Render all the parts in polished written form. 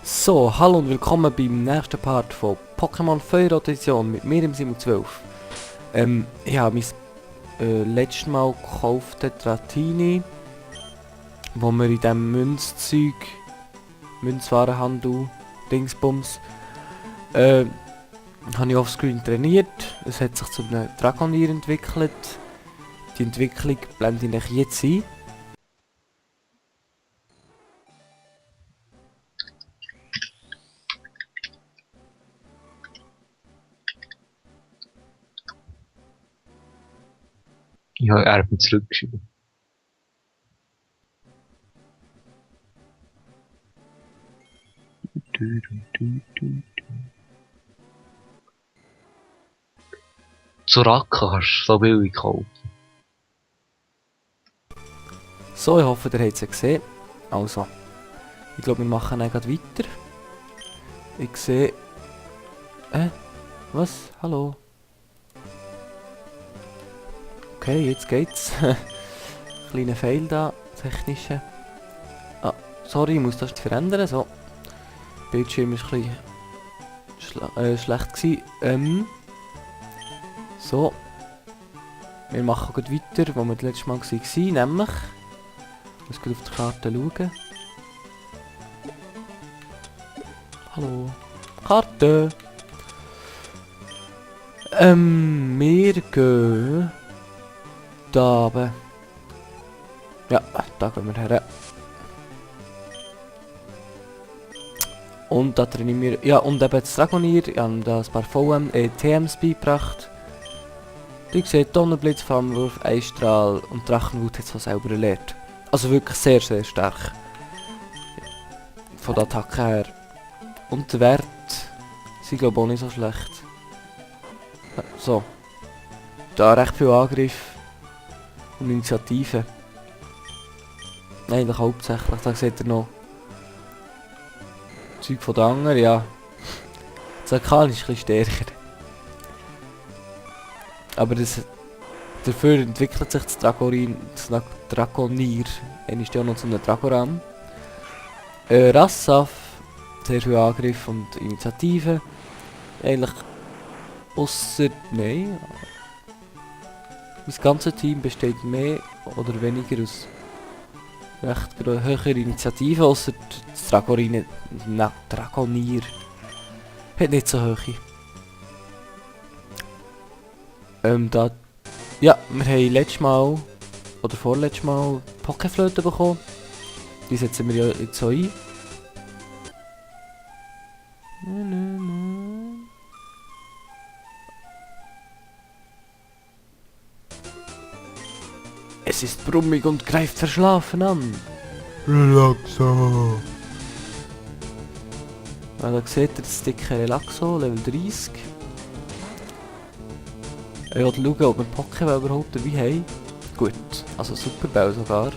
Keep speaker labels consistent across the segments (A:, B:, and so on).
A: So, hallo und willkommen beim nächsten Part von Pokémon Feuerrotation mit mir im Simon 12. Ich habe mein letztes Mal gekauft, Dratini, wo wir in diesem Münzwarenhandel, Dingsbums, habe ich offscreen trainiert. Es hat sich zu einem Dragonier entwickelt. Die Entwicklung blende ich euch jetzt ein.
B: Ich habe Erben zurückgeschrieben. Soraka hast du so billig gekauft.
A: So, ich hoffe, ihr habt es gesehen. Also, ich glaube, wir machen dann gleich weiter. Ich sehe... Was? Hallo? Okay, jetzt geht's. Kleiner Fail da, technische. Ah, sorry, ich muss das verändern. So. Bildschirm ist ein bisschen schlecht gewesen. So. Wir machen gleich weiter, wo wir das letzte Mal waren, nämlich... Ich muss auf die Karte schauen. Hallo. Karte! Wir gehen... Da oben. Ja, da gehen wir her. Und da trainieren wir... Ja, und eben das Dragonier. Ich habe da ein paar TMs beigebracht. Ihr seht Donnerblitz, Flammenwurf, Eisstrahl und Drachenwut hat es von selber erlernt. Also wirklich sehr, sehr stark. Von der Attacke her. Und der Wert sind glaube ich auch nicht so schlecht. Ja, so. Da recht viel Angriff. Und Initiative. Eigentlich hauptsächlich. Da seht ihr noch Zeug von den anderen, ja. Das Arkan ist ein bisschen stärker. Aber dafür entwickelt sich das Dragonier. Dann ist ja noch zu einem Dragoran. Rassaf. Sehr viel Angriff und Initiative. Eigentlich ausser... Nein. Mein ganzes Team besteht mehr oder weniger aus recht hoher Initiative, ausser das Dragonier. Hat nicht so hohe. Da... Ja, wir haben letztes Mal, oder vorletztes Mal, Pokéflöte bekommen. Die setzen wir ja jetzt so ein. Es ist brummig und greift verschlafen an. Relaxo. Ja, da seht ihr das dicke Relaxo, Level 30. Ich will schauen, ob wir Pokémon überhaupt dabei haben. Gut, also Superbell sogar.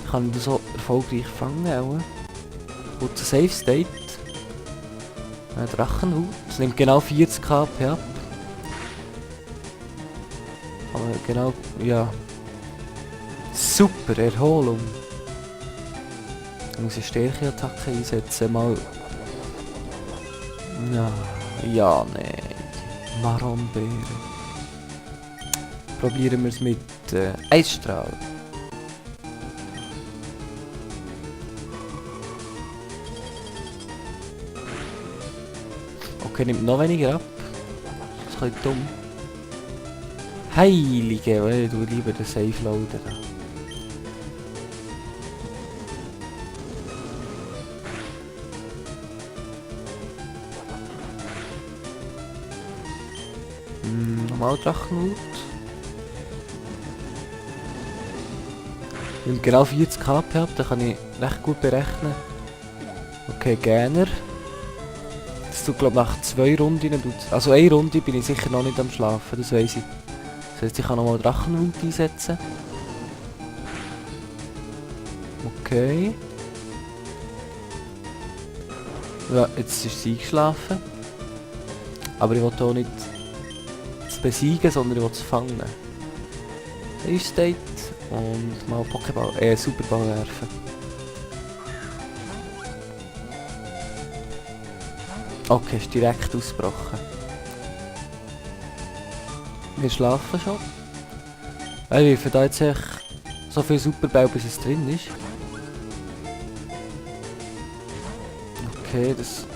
A: Kann ich das so erfolgreich fangen auch. Und der Safe State. Drachenhut. Das nimmt genau 40 KP ab. Aber genau, ja. Super Erholung. Ich muss eine Stärke-Attacke einsetzen, mal... Ja, nee. Maronbeere. Probieren wir es mit Eisstrahl. Okay, nimmt noch weniger ab. Das ist ein bisschen dumm. Heilige, weil ich lieber den Safe loaden. Normal Drachenhut. Nimmt genau 40 KP ab, da kann ich recht gut berechnen. Okay, Gähner. Das tut glaube nach 2 Runden, also 1 Runde bin ich sicher noch nicht am Schlafen, das weiss ich. Das heisst, ich kann nochmal Drachenhut einsetzen. Okay. Ja, jetzt ist sie eingeschlafen. Aber ich will auch nicht zu besiegen, sondern ich will zu fangen. State und mal Pokéball, Superball werfen. Okay, ist direkt ausgebrochen. Wir schlafen schon. Wir werfen da jetzt echt so viel Superbau, bis es drin ist. Okay, das...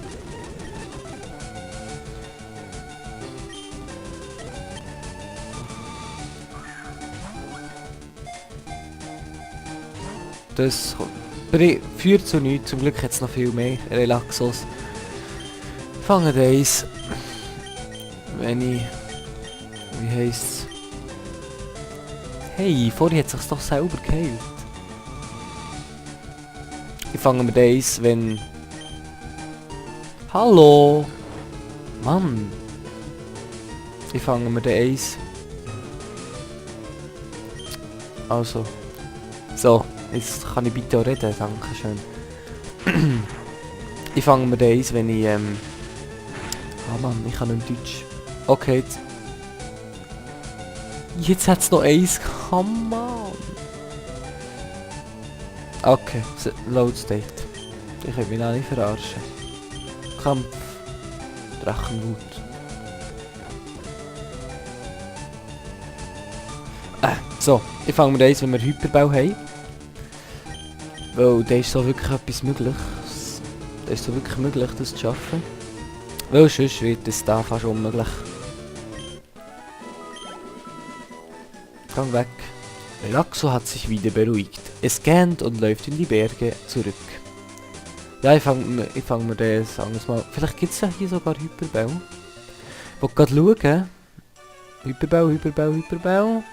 A: Das führt zu nichts, zum Glück jetzt noch viel mehr Relaxos. Fangen eins. Wenn ich... Wie heisst's? Hey, vorher hat es sich doch selber geheilt. Ich fange mit eins, wenn... Hallo! Mann! Ich fange mit eins. Also. So, jetzt kann ich bitte auch reden, dankeschön. Ich fange mit eins, wenn ich Ah Mann, ich kann nicht Deutsch. Okay, jetzt hat es noch eins. Come on! Okay, Load State. Ich will mich auch nicht verarschen. Kampf. Drachenwut. So, ich fange mit eins, wenn wir Hyperbau haben. Weil da ist so wirklich etwas möglich. Da ist so wirklich möglich, das zu schaffen. Weil sonst wird es da fast unmöglich. Gang weg. Relaxo hat sich wieder beruhigt. Es scannt und läuft in die Berge zurück. Ja, ich fang mir das, sagen wir mal. Vielleicht gibt es ja hier sogar Hyperbau. Ich wollte gerade schauen. Hyperbau, Hyperbau, Hyperbau.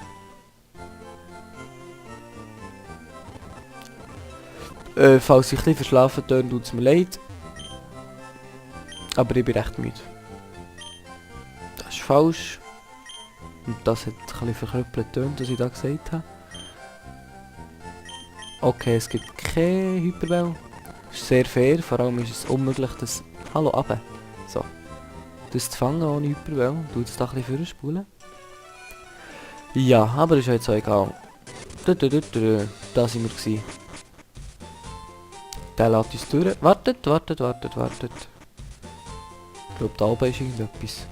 A: Falls ich ein bisschen verschlafen töne, tut es mir leid. Aber ich bin recht müde. Das ist falsch. Und das hat ein bisschen verkrüppelt tönt, was ich da gesagt habe. Okay, es gibt keine Hyperbau. Das ist sehr fair, vor allem ist es unmöglich, das... Hallo, runter. So. Das zu fangen ohne Hyperbau. Du jetzt da ein bisschen vorspulen. Ja, aber ist ja jetzt auch egal. Da sind wir gewesen. Der lässt uns durch. Wartet. Ich glaube, da oben ist irgendetwas.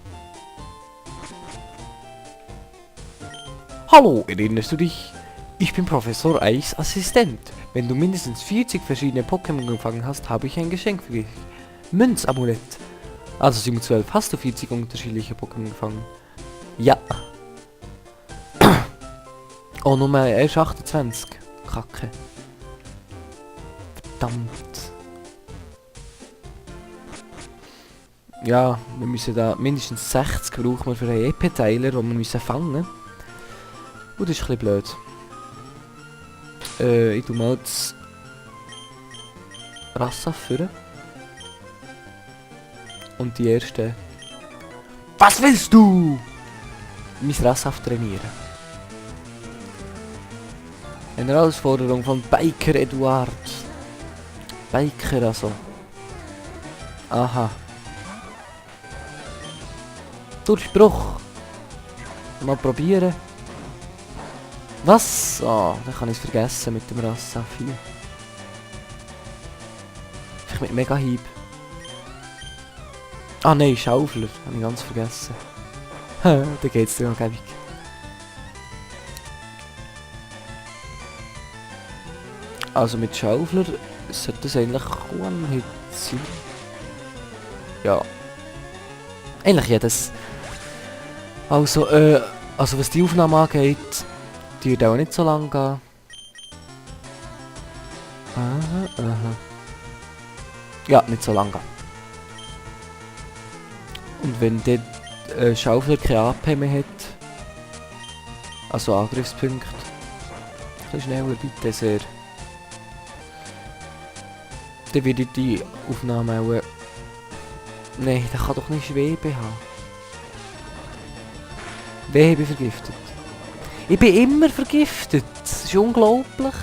A: Hallo, erinnerst du dich? Ich bin Professor Eis Assistent. Wenn du mindestens 40 verschiedene Pokémon gefangen hast, habe ich ein Geschenk für dich. Münzamulett. Also 712, hast du 40 unterschiedliche Pokémon gefangen? Ja. Oh, Nummer 28. Kacke. Verdammt. Ja, wir müssen da mindestens 60 brauchen wir für einen EP-Teiler, den wir müssen fangen. Und das ist ein bisschen blöd. Ich tu mal das Rassaf führen. Und die erste... Was willst du? Mein Rassaf trainieren. Eine Herausforderung von Biker Eduard. Biker also. Aha. Durchbruch. Mal probieren. Was? Ah, dann kann ich es vergessen mit dem Rassaf hier. Vielleicht mit Mega-Hieb. Ah nein, Schaufler. Habe ich ganz vergessen. Da geht's dir noch ewig. Also mit Schaufler sollte das eigentlich heute sein. Ja. Eigentlich jedes. Also, was die Aufnahme angeht, die wird auch nicht so lang gehen. Ja, nicht so lang gehen. Und wenn der Schaufler keine AP mehr hat, also Angriffspunkt, ein bisschen schneller bitte sehr. Dann würde ich die Aufnahme auch... Nein, der kann doch nicht Schwebe haben. Wer bin vergiftet? Ich bin immer vergiftet. Das ist unglaublich.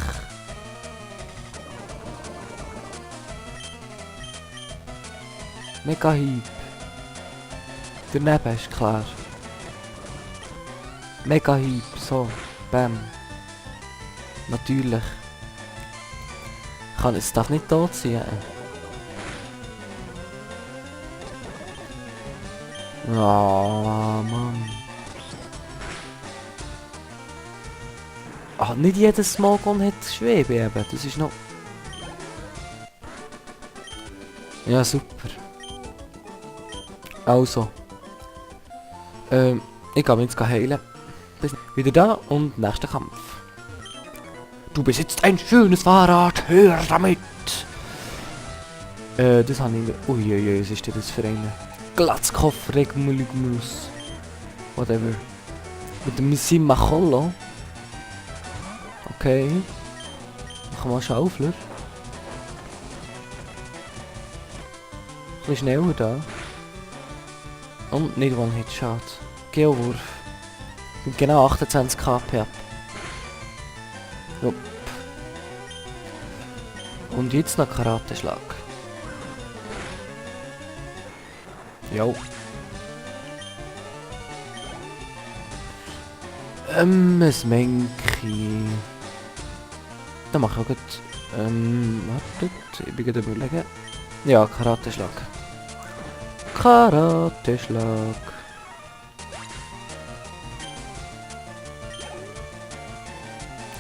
A: Mega-Hieb. Daneben ist klar. Mega-Hieb. So. Bam. Natürlich. Es darf nicht tot sein. Ah, Mann. Ah, nicht jedes Smogon hat Schwebe eben. Das ist noch... Ja, super. Also. Ich gehe mich jetzt heilen. Bis wieder da und nächster Kampf. Du besitzt ein schönes Fahrrad, hör damit! Das habe ich... Uiuiui, was ist denn das für eine? Glatzkopf, Regmulus. Whatever. Mit dem Missim Macholo. Okay. Machen wir mal Schaufler. Ein bisschen schneller da. Und nicht One-Hit-Shot. Geowurf. Mit genau 28 KP ab. Jupp. Und jetzt noch Karateschlag. Jo. Ein Menki. Dann mache ich auch gut. Wartet, ich bin gerade überlegen. Ja, Karateschlag. Karateschlag.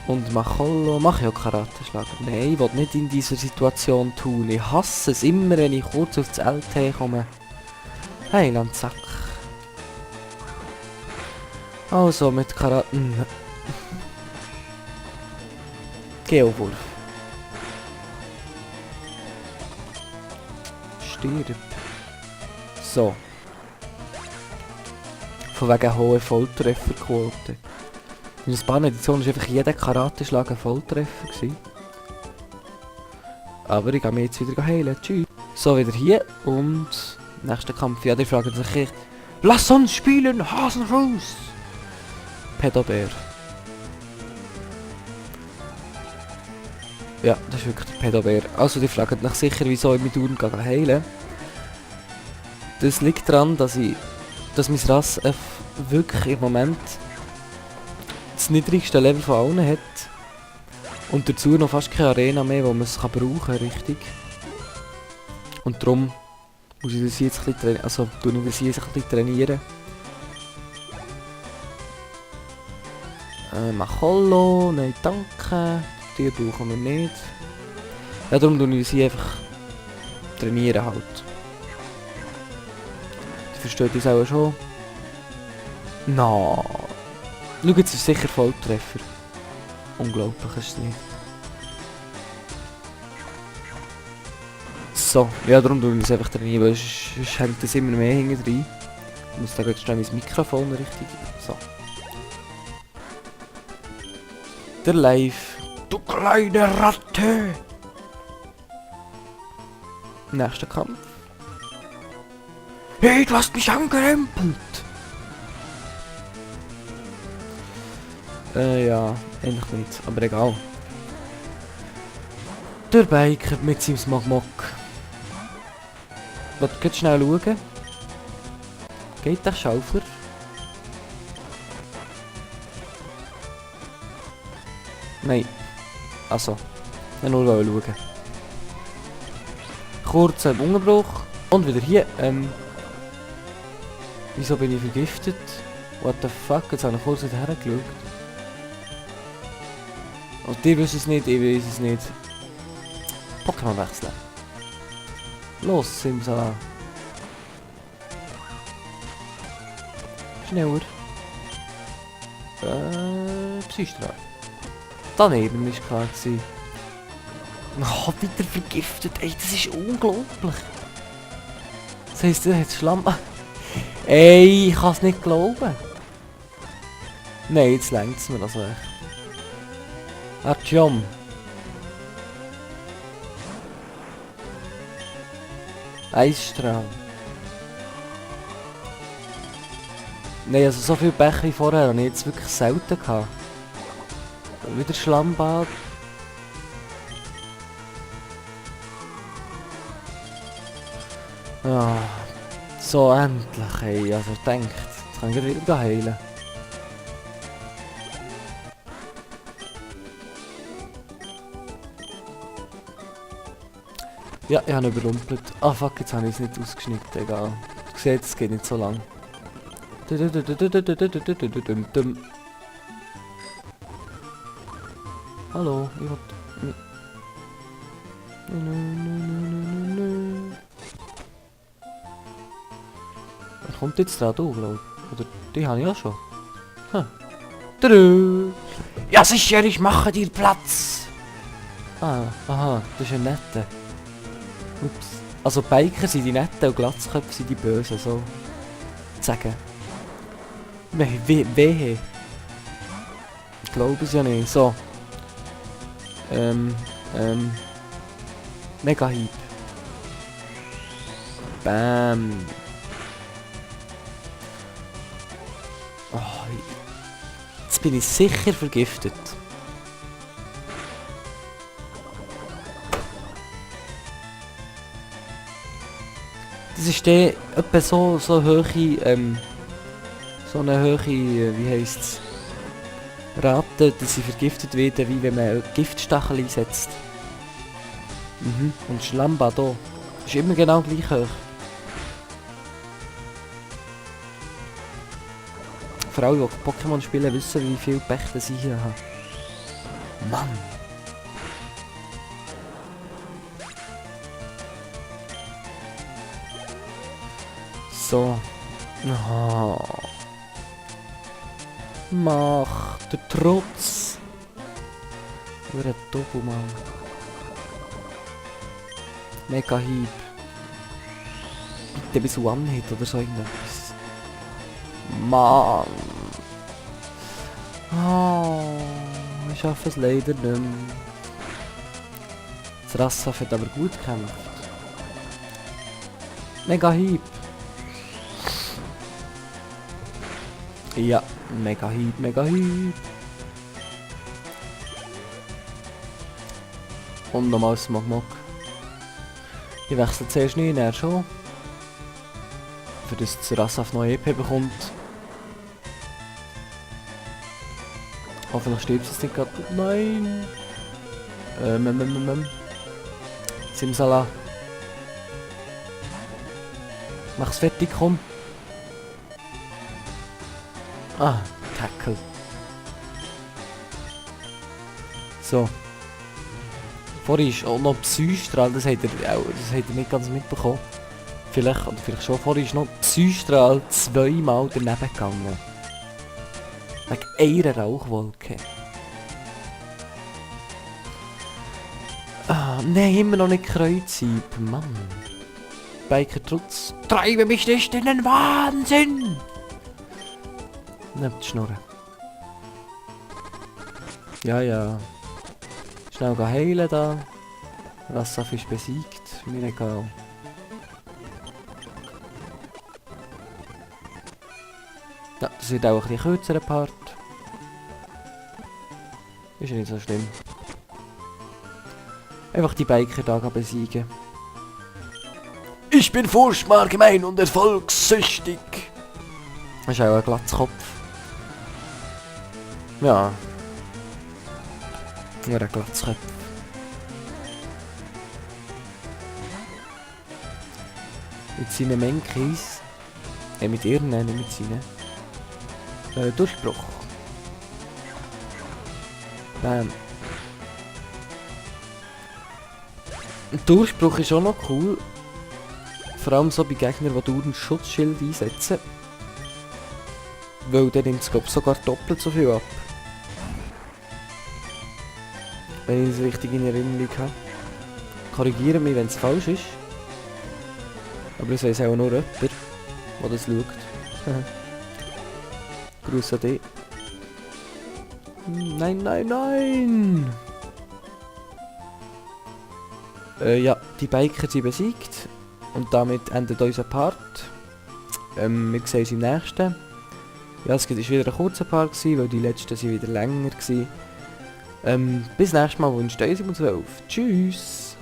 A: Und Macholo, mach ich auch Karateschlag. Nein, ich will nicht in dieser Situation tun. Ich hasse es immer, wenn ich kurz aufs LT komme. Heiland Sack. Also mit Karate. Geowurf. Stirb. So. Von wegen hohe Volltrefferquote. In der Span-Edition war einfach jeder Karateschlag ein Volltreffer gewesen. Aber ich gehe mich jetzt wieder heilen. Tschüss. So, wieder hier und nächster Kampf. Ja, die fragen sich echt. Lass uns spielen, Hasen raus! Pedobär. Ja, das ist wirklich der Pedobär. Also die fragen nach sicher, wieso ich mit Uhren heilen. Das liegt daran, dass mein Rass wirklich im Moment das niedrigste Level von allen hat. Und dazu noch fast keine Arena mehr, wo man es brauchen kann, richtig. Und darum muss ich das jetzt ein bisschen trainieren. Macholo, nein danke. Die brauchen wir nicht. Ja, darum tue ich sie einfach trainieren halt. Die versteht das auch schon. No. Schau, jetzt ist sicher Volltreffer. Unglaublich ist es nicht. So, ja darum tue ich es einfach trainieren, weil sonst hängt das immer mehr hinten rein. Ich muss da jetzt schnell mein Mikrofon richtig. So. Der Live. Du kleine Ratte! Nächster Kampf. Hey, du hast mich angerempelt! Ja, eigentlich nicht, aber egal. Der Biker mit seinem Smogmog. Warte, geht schnell schauen. Geht der Schaufler? Nein. Also, nur schauen. Kurzer Unterbruch. Und wieder hier. Wieso bin ich vergiftet? What the fuck? Jetzt habe ich kurz wieder hergeschaut. Also die wissen es nicht, ich weiß es nicht. Pokémon wechseln. Los, Simsala. Schneller. Psystrahl. Daneben ist klar gewesen. Oh, wieder vergiftet. Ey, das ist unglaublich. Das heisst, der hat Schlamm... Ey, ich kann es nicht glauben. Nein, jetzt längt es mir also echt. Artyom. Eisstrahl. Nein, also so viel Becher wie vorher habe ich jetzt wirklich selten gehabt. Wieder Schlammbad. Ja, so endlich, ey. Also ich denke, jetzt kann ich wieder heilen. Ja, ich habe ihn überrumpelt. Ah fuck, jetzt habe ich es nicht ausgeschnitten, egal. Du siehst, es geht nicht so lang. Hallo, ich will... Wer kommt jetzt dran? Du, glaub ich. Oder die habe ich auch schon. Hm. Tadö. Ja sicher, ich mache dir Platz! Ah, aha, das ist ein netter. Ups. Also Biker sind die netten und Glatzköpfe sind die bösen, so. Zu sagen. Wehe. Ich glaube es ja nicht. So. Mega Hieb. Bam. Oh, jetzt bin ich sicher vergiftet. Das ist der etwa so hohe, so eine hohe, wie heisst's, Rate, dass sie vergiftet werden, wie wenn man Giftstachel einsetzt. Und Schlamba da. Ist immer genau gleich hoch. Vor allem, die Pokémon spielen, wissen, wie viel Pächte ich hier habe. Mann! So. Oh. Mach den Trotz. Nur ein Doppelmann. Mega Hieb. Bitte bis One-Hit oder so irgendetwas. Mann. Oh, ich schaffe es leider nicht mehr. Das Rassaf hat aber gut gekämpft. Mega Hieb. Ja, Mega Hieb, Mega Hieb. Und nochmal Smogmog. Ich wechsle zuerst nicht, er schon. Für das das Rassaf neue EP bekommt. Hoffentlich stirbt es nicht gerade. Nein! Simsala. Mach's fertig, komm. Ah, Tackle. So. Vorhin ist auch noch Psystrahl, das habt ihr nicht ganz mitbekommen. Vielleicht, oder vielleicht schon, vorhin ist noch Psystrahl zweimal daneben gegangen. Wegen einer Rauchwolke. Ah, nein, immer noch nicht Kreuzhieb, Mann. Biker Trutz, treibe mich nicht in den Wahnsinn! Nehmt die Schnurren. Ja, ja. Schnell heilen da. Rassaf ist besiegt. Mir egal. Ja, das wird auch ein bisschen kürzerer Part. Ist ja nicht so schlimm. Einfach die Biker da besiegen. Ich bin furchtbar gemein und erfolgssüchtig. Das ist auch ein Glatzkopf. Ja. Nur ein Glatzkopf. Mit seinen Menkis. Mit ihren, nicht mit seinen. Durchbruch. Bam. Ein Durchbruch ist auch noch cool. Vor allem so bei Gegnern, die dauernd ein Schutzschild einsetzen. Weil der nimmt es, glaube ich, sogar doppelt so viel ab. Wenn ich es richtig in Erinnerung habe. Korrigiere mich, wenn es falsch ist. Aber das weiss auch nur jemand, der das schaut. Gruß an dich. Nein, nein, nein! Ja, die Biker sind besiegt. Und damit endet unser Part. Wir sehen uns im nächsten. Ja, es war wieder ein kurzer Part, weil die letzten sind wieder länger. Bis nächstes Mal, wünscht euch 12. Tschüss!